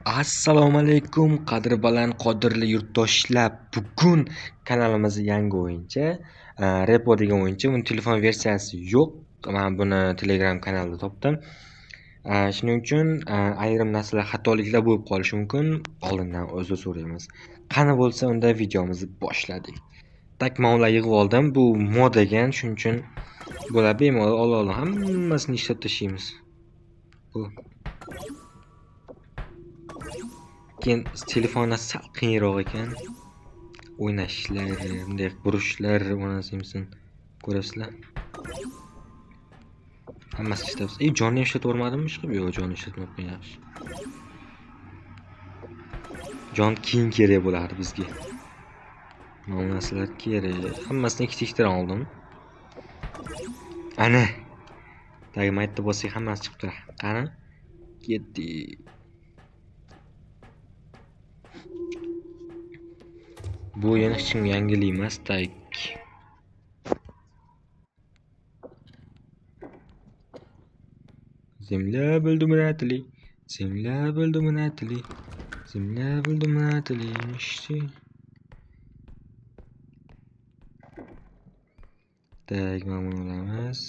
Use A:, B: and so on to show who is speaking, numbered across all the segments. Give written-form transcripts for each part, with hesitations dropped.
A: Assalomu alaykum, qadri baland qodirli yurtdoshlar. Bugun kanalimizda yangi o'yinchi, Repo degan o'yinchi. Buni telefon versiyasi yo'q. Men buni Telegram kanalida topdim. Shuning uchun ayrim narsalar xatoliklar bo'lib qolishi mumkin. Oldindan uzr so'raymiz. Qani bo'lsa unda videomizni boshladik. Tak, men ular yig'ib oldim. Bu mod ekan, shuning uchun bular bemalol ola-ola hammasini ishlab tashlaymiz. Bu keyin telefonda sal qiyinroq ekan. O'ynashlar, bunday burishlar, onasi ko'rasizlar. Hammasi ishlayapti. Ey, jonni ham ishlatib yubormadimmi chiqib? Yo'q, jonni ishlatmabman, yaxshi. Jon keyin kerak bo'lardi bizga. Mana narsalar kerak. Hammasini ikkita-ikkitadan oldim. Ana. Tagi maytda bo'lsak hammasi chiqib turadi. Qani? Ketdik. Bu o'yin hech kimga yangilik emas, tak. Земля buldumratli, земля buldumratli, земля buldumratli, мечты. Tak, mana buni olamiz.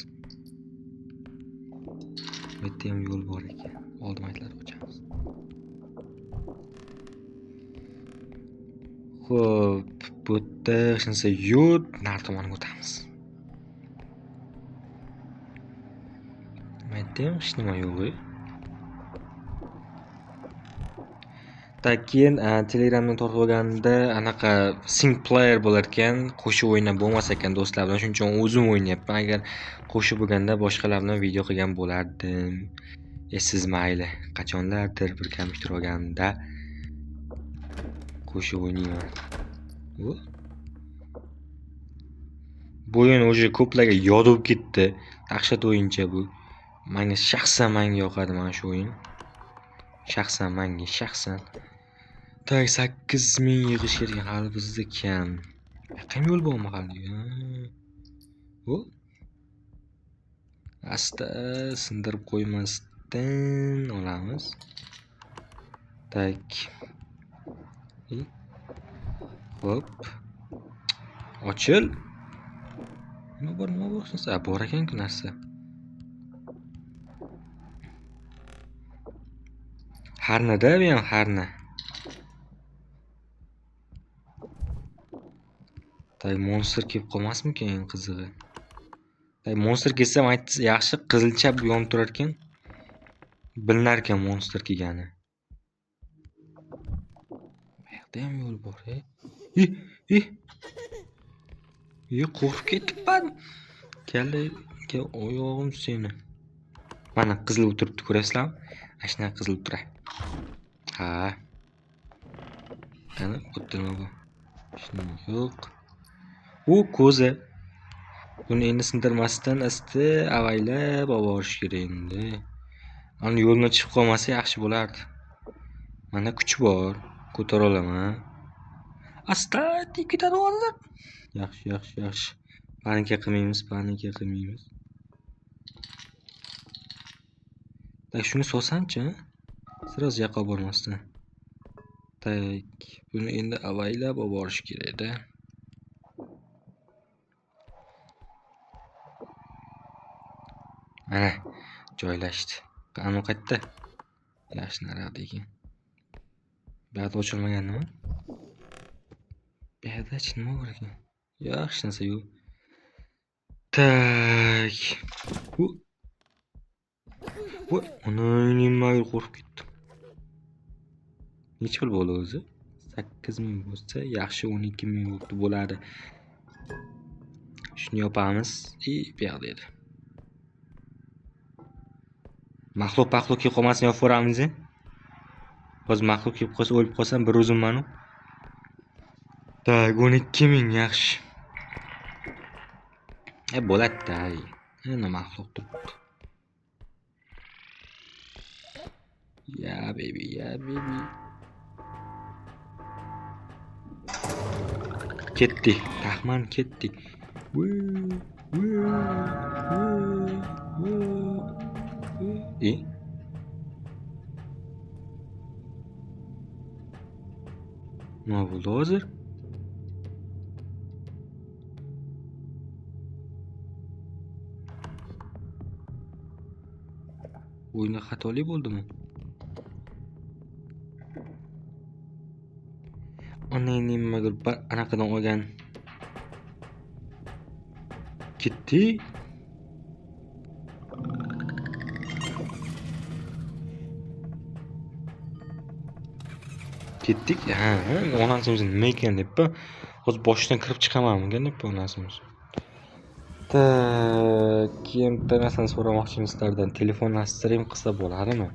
A: Bu yerda ham yo'l bor ekan. Oldin aytlar ochamiz. Xo'p, bu yerda hech narsa yo'q, nari tomonga o'tamiz. Bu yerda ham hech nima yo'q. Tak, keyin Telegramdan tortib olganda anaqa sync player bo'lar ekan, qo'shib o'ynab bo'lmas ekan do'stlar bilan. Shuning uchun o'zim o'ynayapman. Agar qo'shib bo'lganda boshqalar bilan video qilgan bo'lardim. Siz mayli, qachonlardir bir kompyuter olganda qo'shib o'ynayman. Bu o'yin o'sha ko'plarga yod bo'lib ketdi. Dahshat o'yincha bu. Menga shaxsan menga yoqadi mana shu o'yin. Shaxsan menga shaxsan. Tak, 8000 yig'ish kerak hali bizda kam. Yaqin yo'l bormi hali? Bu asta sindirib qo'ymasdan olamiz. Tak. Hop. Ochil. Nima bor, nima bor? Bor ekan-ku narsa. Harnada bu ham harna. Tak, monster kelib qolmasmikan eng qizig'i? Tak, monster kelsa yaxshi, qizilcha bu yonib turar ekan. Bilinar ekan monster kelgani. Bu yoqda ham yo'l bor, ey. Qo'rqib ketibman. Kallaga oyog'im seni. Mana qizil o'tiribdi, ko'rasizlarmi? Ana shunaqa qizil turadi. Ha. Qani, bu yerda nima bor? Hech nima yo'q. U ko'zi. Buni endi sindirmasdan asta avaylab olib borish kerak endi. Ana yo'ldan chiqib qolmasa yaxshi bo'lardi. Mana kuch bor, ko'tara olaman. Asta deb ketadi hozir. Yaxshi, yaxshi, yaxshi. Panika qilmaymiz, panika qilmaymiz. Tak, shuni solsamchi, sroz yoqqa bormasdan. Tak, buni endi avaylab olib borish kerak-da. Mana joylashdi. Qani qayerda? Yaxshi naryoqda ekan. Bu yoqda ochilmagan nima? Bu yoqda nima bor ekan? Yo'q, hech narsa yo'q. Tak. Bu nimaga qo'rqib ketdim. Necha pul bo'ldi o'zi? 8000 bo'lsa, yaxshi 12000 bo'libdi bo'ladi. Shuni yopamiz. Bu yoqda edi. Maxluq paxluq kelib qolmasin, yopib yuboramiz. Hozir maxluq kelib qolsa, o'lib qolsam bir o'zim manu. Tak, 12000 yaxshi. Bo'ladi-da. Ana maxluq turibdi. Ya baby, ya baby. Ketdik, taxman ketdik. Nima bo'ldi hozir? O'yinda xatolik bo'ldimi? Onang nimadir anaqadan olgan. Ketdi. Ketdik. Ha, onasimiz nima ekan deb-ku. Hozir boshidan kirib chiqamanmikan deb onasimiz. Tak, keyin bitta narsani so'ramoqchiman sizlardan. Telefonni stream qilsa bo'ladimi?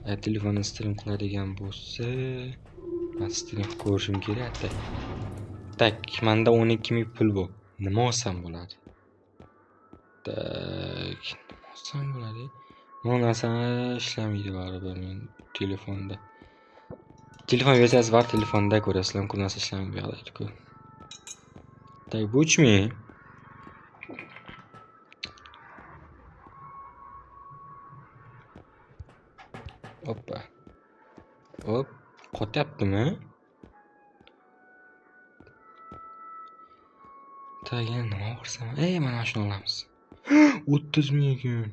A: Agar telefonni stream qiladigan bo'lsa, men stream qilib ko'rishim kerak. Tak, menda 12 ming pul bor. Nima olsam bo'ladi? Tak, nima olsam bo'ladi? Bu narsani ishlamaydi baribir men telefonda. Telefon versiyasi bor, telefonda ko'rasizlar, bu narsa ishlamaydi bu yoqda-ku. Tak, bu 3000. Hoppa. Hop, qotyaptimi? Tak, yana nima olsam? Ey, mana shuni olamiz. 30 ming ekan.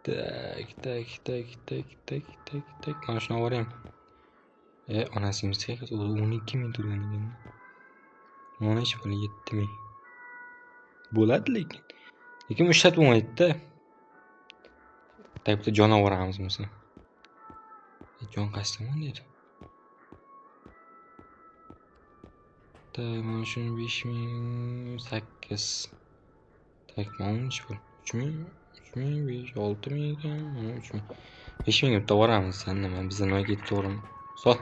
A: Tak, tak, tak, tak, tak, tak, tak. Mana shuni olib. Onasimiz o'zi 12 ming turgan ekan. Mana ish bo'ladi 7 ming. Bo'ladi lekin. Lekin ishlatib bo'lmaydi-da. Tak, bitta jon olamiz bo'lmasa. Jon qaysi tomonda edi? Tak, mana shuni 5008. Tak, mana nechi pul? 3000, 3000, 5, 6000 ekan, mana 3000. 5000 ga bitta olamiz, san nima, bizda nima ketdi to'g'rimi? Sol.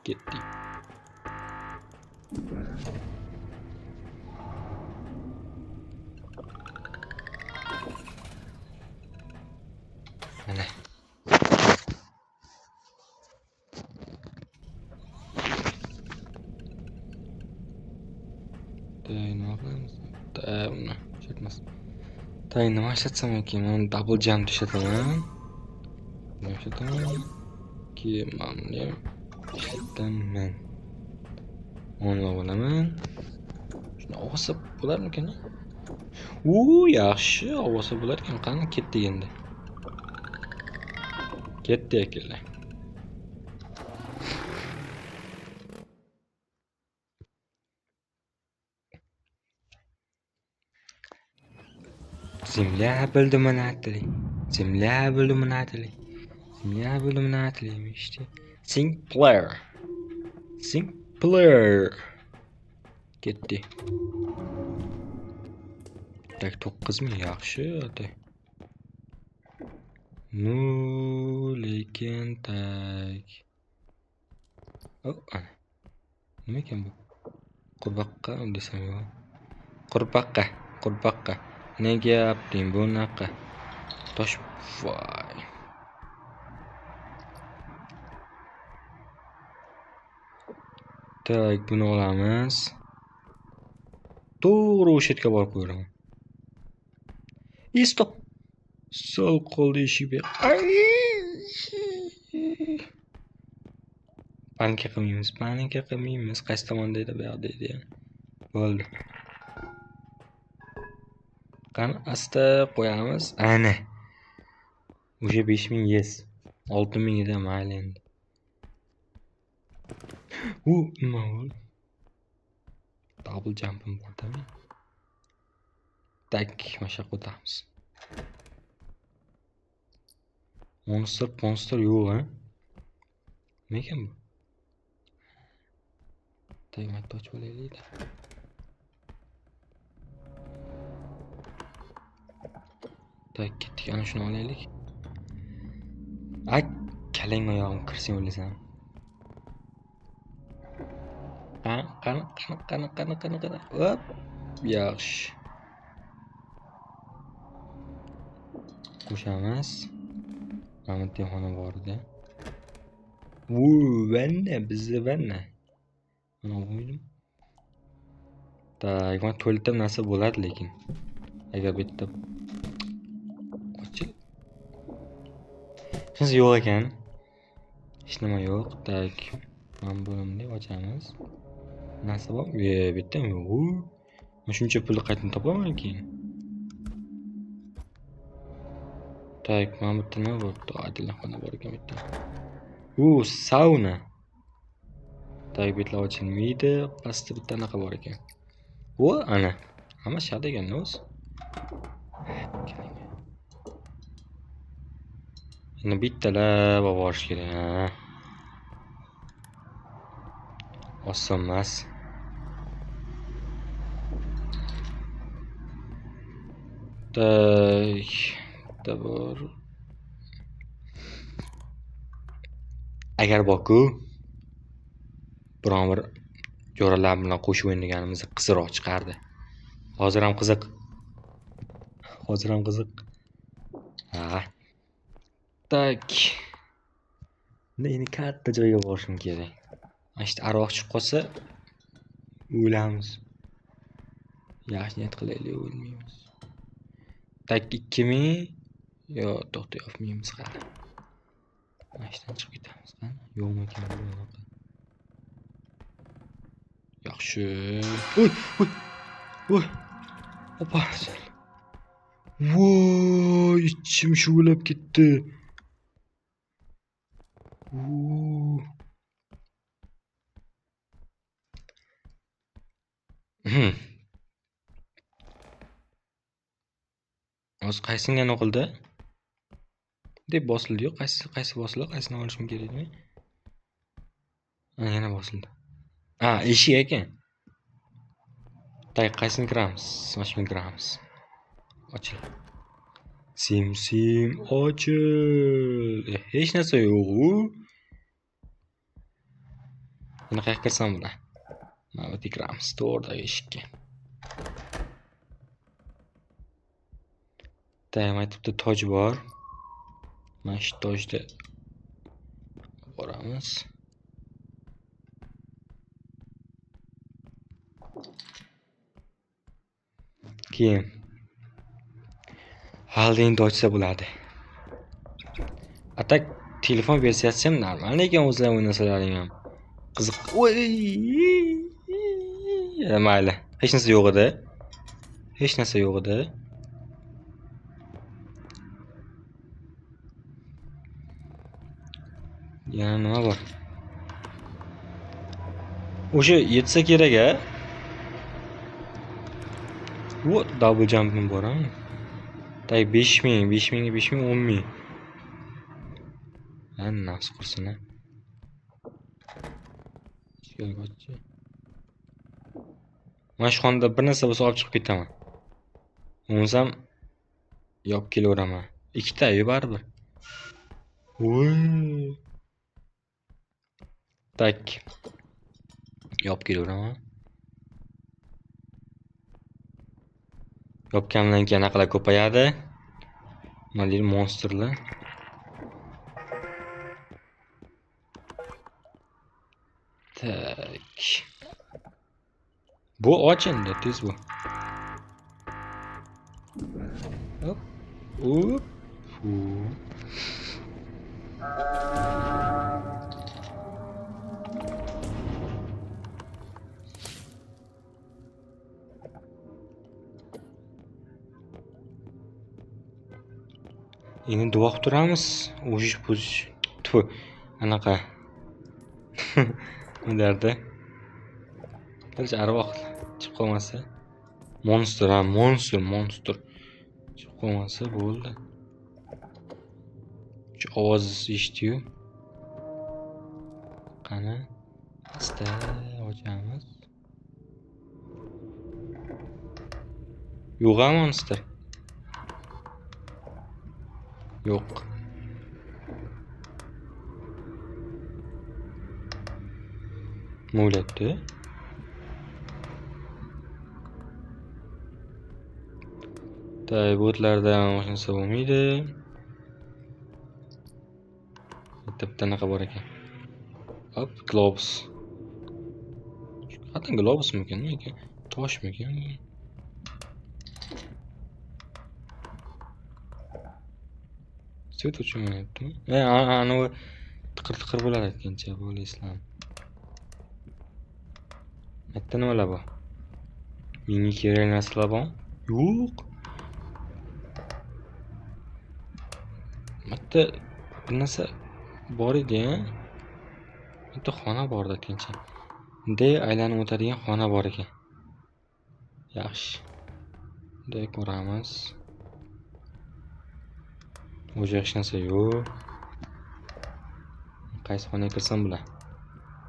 A: Ketdik. Mana. Tak, nima qilamiz? Tak, uni ishlatmas. Tak, nima ishlatsam ekan? Men double jump ishlataman. Nima ishlataman? Keyin mana buni ham ishlataman. Uni olaman. Shuni olsa bo'larmikan? U, yaxshi, olsa bo'lar ekan. Qani ketdik endi. Ketdik akalar. Земля bilduminatli, земля bilduminatli, земля bilduminatli mishti. Sing player. Sing player. Ketdi. Tak, 9000 yaxshi, ata. Ну, lekin tak. Oh, ana. Nima ekan bu? Qurbaqa desam yo'q. Qurbaqa, qurbaqa. Nega yapding bunaqa? Tosh, voy. Tak, buni olamiz. To'g'ri o'sha yerga borib qo'yaman. Stop. Sol qo'lda eshik bu. Panika qilmaymiz, panika qilmaymiz. Qaysi tomonda edi? Bu yoqda edi. Bo'ldi. Qani asta qo'yamiz. Ana. O'sha 5000 yes. 6000 edi, mayli endi. U nima bo'ldi? Double jump'im bor-da. Tak, mana shu yoqqa o'tamiz. Monster, monster yo'q, ha? Nima ekan bu? Tak, mana ochib olaylik-da. Tak, ketdik, ana shuni olaylik. Ay, kalang oyog'im kirsang o'lasan. Qani, qani, qani, qani, qani, qani. Hop, yaxshi. Qo'shamiz. Mana bu xona bor edi. Vanna, bizda vanna. Mana qo'ydim. Tak, mana to'lta narsa bo'ladi lekin. Agar bu yerda Hech yo'q ekan. Hech nima yo'q. Tak. Mana buni ochamiz. Narsa bor. Bitta yo'q. Men shuncha pulni qayerdan topaman keyin? Tak, mana bu yerda nima bor? Adilxona bor ekan bu yerda. U sauna. Tak, betlar ochilmaydi. Pastda bitta anaqa bor ekan. U ana. Hamma shad ekan o'zi. Endi bittalab olib borish kerak. Oson emas. Tak, bitta bor. Agar borku, biron bir jo'ralar bilan qo'shib o'ynaganimizda qiziqroq chiqardi. Hozir ham qiziq. Hozir ham qiziq. Ha. Tak. Endi katta joyga borishim kerak. Mana shu arvoh chiqib qolsa o'lamiz. Yaxshi niyat qilaylik, o'lmaymiz. Tak 2000 yo to'xta, yopmaymiz hali. Mana shudan chiqib ketamiz, qani? Yo'qmi ekan bu anaqa? Yaxshi. Uy, uy. Uy. Opa. Voy, ichim shuvilab ketdi. Hozir qaysinga o'qildi? Deb bosildi-yu, qaysi bosildi, qaysini olishim kerakmi? Yana bosildi. Ha, eshik ekan. Tak, qaysini kiramiz? Mana shunga kiramiz. Ochil. Sim sim ochil. Hech narsa yo'q-u. Buni qayerga kirsam bo'ladi? Mana bu yerga kiramiz, to'g'ridagi eshikka. Tak, mana bitta toj bor. Mana shu tojni boramiz. Keyin hali endi ochsa bo'ladi. Atak telefon versiyasi ham normal ekan, o'zlar o'ynasalaring ham. Qiziq. Voy! Mayli. Hech narsa yo'q edi. Hech narsa yo'q edi. Yana nima bor? O'sha yetsa kerak a? Bu double jump'im bor ha. Tak 5000, 5000, 5000, 10000. Ha, nafs qursin ha. Mana shu xonada bir narsa bo'lsa olib chiqib ketaman. Bo'lmasam yopib kelaveraman. Ikkita-yu baribir. Voy. Tak. Yopib kelaveraman. Yopgandan keyin anaqalar ko'payadi. Nima deydi, monsterlar. Tak. Bu och endi, tez bu. Hop. Hop. Endi duo qilib turamiz. O'zish buzish. Tfu, anaqa. Nima derdi? Qancha arvoh chiqib qolmasa. Monster, ha, monster, monster. Chiqib qolmasa bo'ldi. Shu ovoz eshitdi-yu. Qani? Asta ochamiz. Yo'q, ha, monster. Yo'q. Nima o'lyapti? Tak, botlardan hech narsa bo'lmaydi. Bitta anaqa bor ekan. Hop, globus. Qanday globusmikan, nima ekan? Toshmikan? Svet o'chmayaptimi? Anavi tiqir-tiqir bo'ladi aytgancha, bo'ldi Islom. Bitta nimalar bor? Menga kerak narsalar bormi? Yo'q. Bitta bir narsa bor edi-ya. Bitta xona bor edi aytgancha. Bunday aylanib o'tadigan xona bor ekan. Yaxshi. Bunday ko'ramiz. O'zi hech narsa yo'q. Qaysi xonaga kirsam bo'ladi?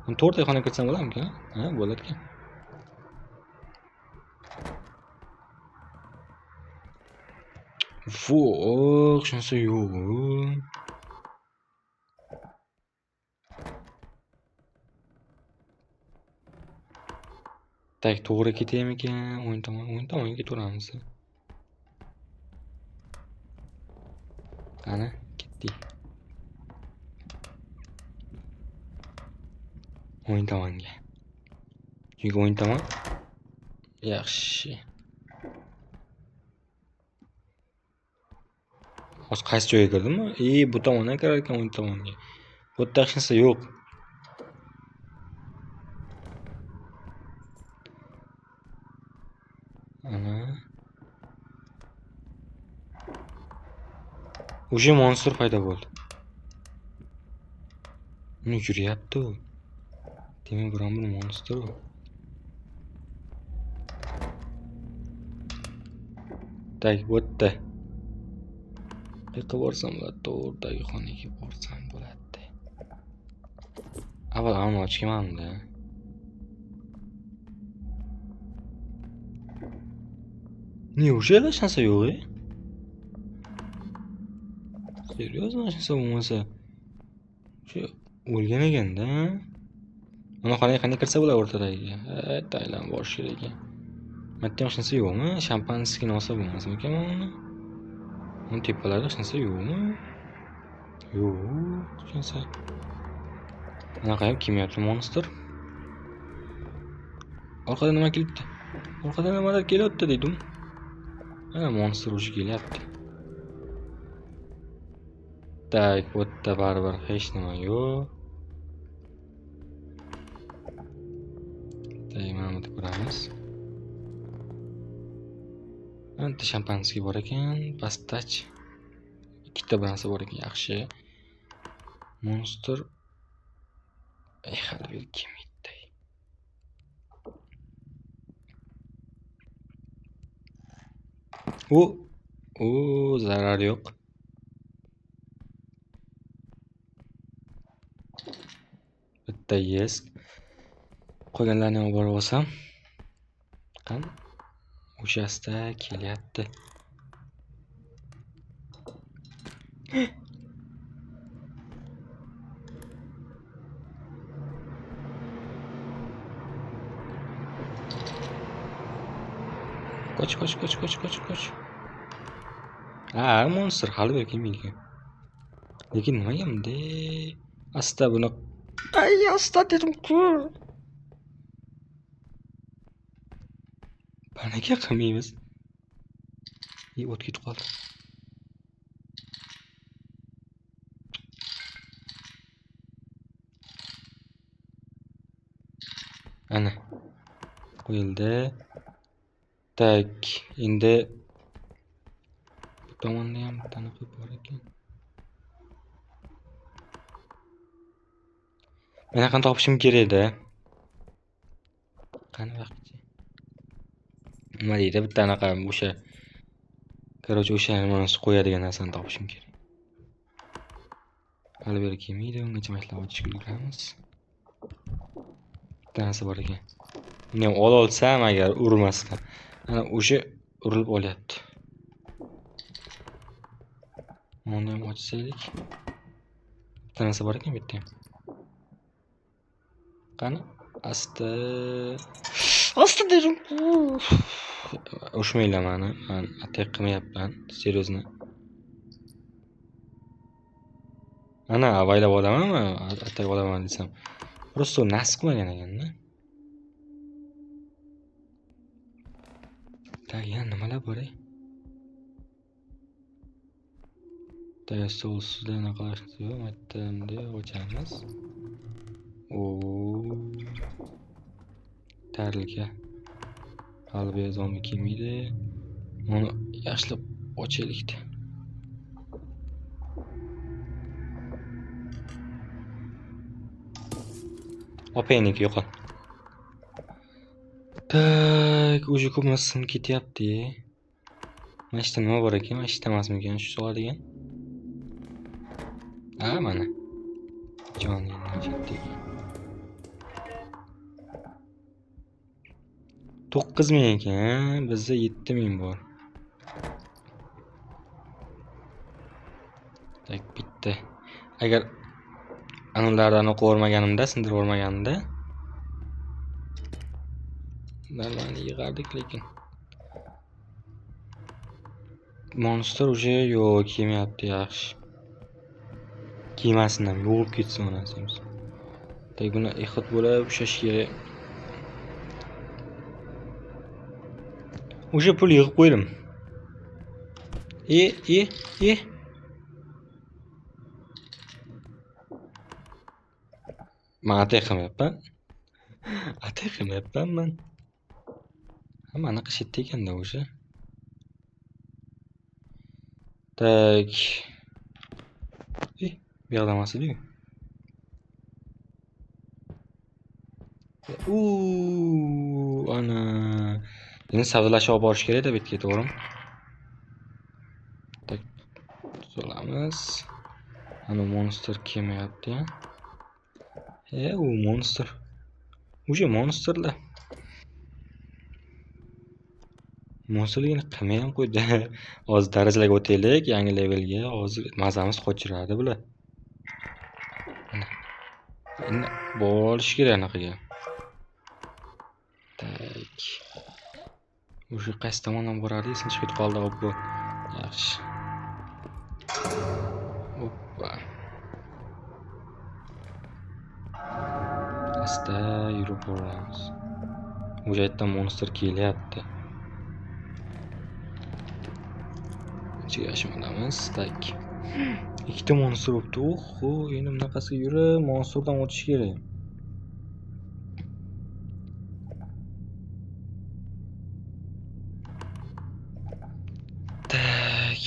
A: Uni to'rtta xonaga kirsam bo'ladimikan? Ha, bo'ladi ekan. Voh, hech narsa yo'q. Tak, to'g'ri ketaymikan? O'ng tomon, o'ng tomonga ketaveramiz. Qani, ketdik. O'ng tomonga. Chunki o'ng tomon yaxshi. Hozir qaysi joyga kirdimmi? Bu tomondan kirar ekan o'ng tomonga. Bu yerda hech narsa yo'q. Ana. O'sha monster paydo bo'ldi. Uni yuryapti u. Demak, biron bir monster u. Tak, bu yerda. Qayerga borsam bo'ladi? To'g'ridagi xonaga borsam bo'ladi. Avval uni ochganman-da. Неужели hech narsa yo'q? Серьезно, hech narsa bo'lmasa. Shu o'lgan ekanda. Mana xonaga qanday kirsa bo'ladi o'rtadagiga? Ha, aylanib borish kerak ekan. Bitta hech narsa yo'qmi? Shampanskini olsa bo'lmasmikan uni? Uni tepalarida hech narsa yo'qmi? Yo'q, hech narsa. Anaqa ham kelmayapti monster. Orqadan nima kelibdi? Orqadan nimalar kelyapti dedim. Ana monster o'zi kelyapti. Tak, bu yerda baribir hech nima yo'q. Tak, mana buni ko'ramiz. Bitta shampanskiy bor ekan, pastach. Ikkita narsa bor ekan, yaxshi. Monster hali beri kelmaydi. U zarar yo'q. Bitta yes. Qolganlarni ham borib olsam. Qani? O'shasida kelyapti. Qoch, qoch, qoch, qoch, qoch, qoch. Ha, monster hali beri kelmaydi. Lekin nimaga bunday? Asta buni. Ay, asta dedim-ku. Panika qilmaymiz. O't ketib qoldi. Ana. Qo'yildi. Tak, endi bu tomonda ham bitta bor ekan. Menaqani topishim kerak edi. Qani vaqtchi. Nima deydi? Bitta anaqa o'sha, короче, o'sha nimani qo'yadigan narsani topishim kerak. Hali beri kelmaydi, ungacha maktab ochishga ulguramiz. Bitta narsa bor ekan. Uni ham ola olsam agar urmasdan. Ana o'sha urilib olyapti. Uni ham ochsaylik. Bitta narsa bor ekan, bitta ham. Qani? Asta. Asta dedim. Ushmanglar mani. Men atak qilmayapman, серьезно. Ana avaylab olamanmi? Atak olaman desam. Просто nasib qilmagan ekanda. Tak, yana nimalar bor? Stol ustida anaqa qilishimiz yo'q. Bitta bunday ochamiz. Oo. Tarilka. Hali bu zombi kelmaydi. Uni yaxshilab ochaylik-da. Opangniki yo'qol. Tak, o'sha ko'p narsa sinib ketyapti. Mana shu nima bor ekan? Mana shu emasmikan shu soladigan? Ha, mana. Joningni chetdagi. 9000 ekan, bizda 7000 bor. Tak, bitta. Agar anavlardan o'qib o'rmaganimda, sindirib o'rmaganimda normani yig'ardik, lekin monster уже yo'q, kelmayapti, yaxshi. Kelmasin ham, yo'qolib ketsin onasimiz. Tak, buni ehtiyot bo'lib ushlash kerak. O'sha pul yig'ib qo'ydim. E. Men atay qilmayapman. Atay qilmayapman men. Hamma anaqa chetda ekanda o'sha. Tak. Bu yoqda emas edi-yu. Ana. Endi savdolashib olib borish kerak-da bu yerga, to'g'rimi? Tak, solamiz. Ana monster kelmayapti. U monster. O'sha monsterlar. Monsterligini qilmay ham qo'ydi. Hozir darajalarga o'taylik, yangi levelga. Hozir mazamiz qochiradi bular. Mana. Endi borish kerak anaqaga. Tak. O'sha qaysi tomondan borardi, esim chiqib ketib qoldi, obbo. Yaxshi. Oppa. Asta yurib boramiz. O'sha yerdan monster kelyapti. Ichiga yashimamiz. Tak. Ikkita monster bo'pti. Oho, endi bunaqasiga yurib monsterdan o'tish kerak. Tak.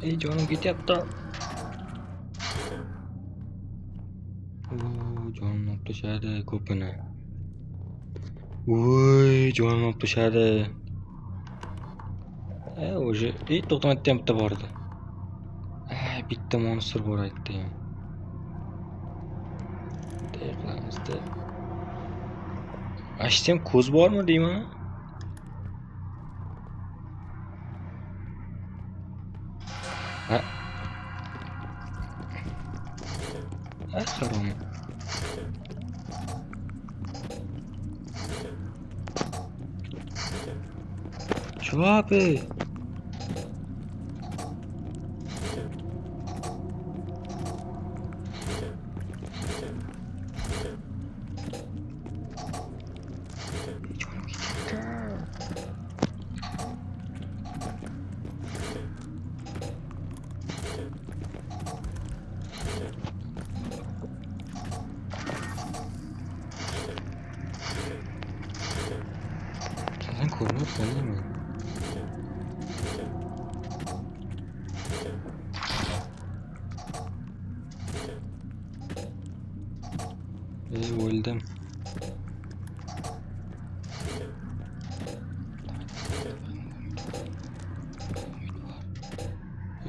A: Ey, jonim ketyapti. Jonimni olib tashladi ko'pini. Voy, jonimni olib tashladi. O'sha, to'xtamatda ham bitta bor edi. Bitta monster bor aytdi ham. Qilamiz-da. Ashta ham ko'z bormi deyman? Ha. Harom. Chop. Nima qilaman? O'ldim.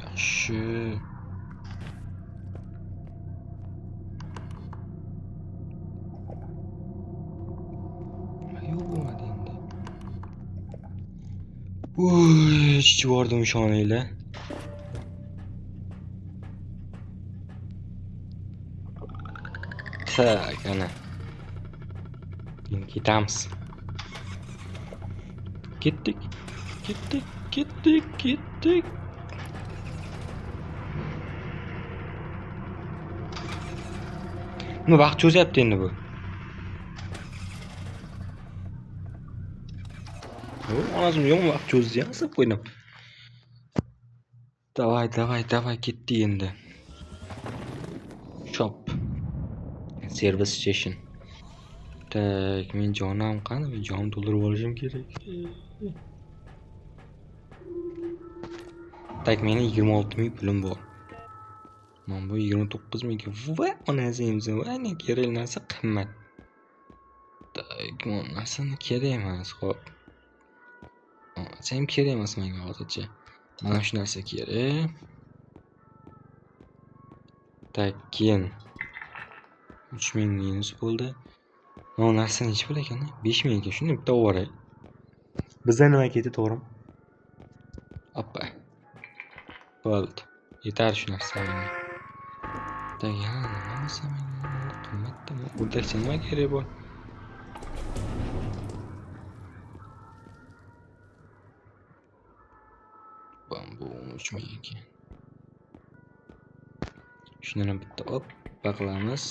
A: Yaxshi. Yo'q bo'lmadi endi. Uy, ichib yubordim ishoninglar. Tak, ana. Endi ketamiz. Ketdik. Ketdik, ketdik, ketdik. Nima vaqt cho'zyapti endi bu? Onasini yo'q vaqt cho'zdi, asab qo'ydim. Davay, davay, davay, ketdik endi. Shop. Service station. Tak, men jonim qani? Men jonim to'ldirib olishim kerak. Tak, meni 26 ming pulim bor. Mana bu 29 ming. Va onasi va ne kerak narsa qimmat. Tak, bu narsani kerak emas, xo'p. Sen kerak emas menga hozircha. Mana shu narsa kerak. Tak, keyin 3000 minus bo'ldi. Bu narsa necha pul ekan? 5000 ekan. Shuni bitta o'ray. Bizda nima ketdi, to'g'rimi? Oppa. Bo'ldi. Yetar shu narsa menga. Tak, yana nima bo'lsa menga qimmatda. O'rdakcha nima kerak bor? Bu 3000 ekan. Shundan ham bitta oppa qilamiz.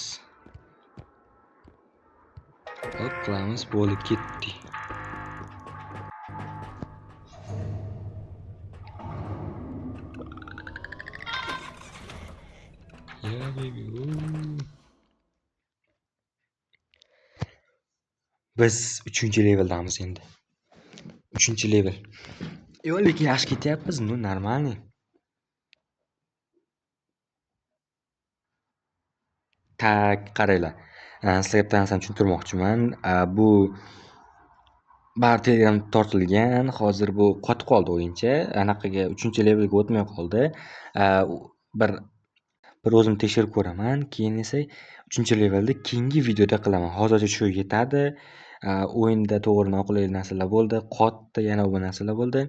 A: Hop qilamiz, bo'lib ketdi. Ya baby. Biz 3-leveldamiz endi. 3-level. Yo'q, lekin yaxshi ketyapmiz, ну нормальный. Tak, qaranglar. Sizlarga bitta narsani tushuntirmoqchiman. Bu bar Telegram tortilgan, hozir bu qotib qoldi o'yincha. Anaqaga 3-levelga o'tmay qoldi. Bir o'zim tekshirib ko'raman, keyin esa 3-levelda keyingi videoda qilaman. Hozircha shu yetadi. O'yinda to'g'ri noqulay narsalar bo'ldi, qotdi, yana bu narsalar bo'ldi.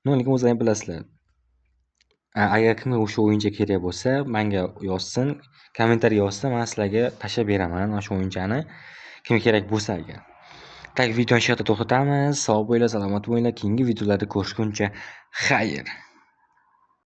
A: No, lekin o'zlaring bilasizlar. Agar kimga o'sha o'yincha kerak bo'lsa, menga yozsin, kommentariy yozsa, men sizlarga tashlab beraman o'sha o'yinchani. Kimga kerak bo'lsa agar. Tak, videoni shu yerda to'xtatamiz. Sog' bo'linglar, salomat bo'linglar. Keyingi videolarda ko'rishguncha xayr.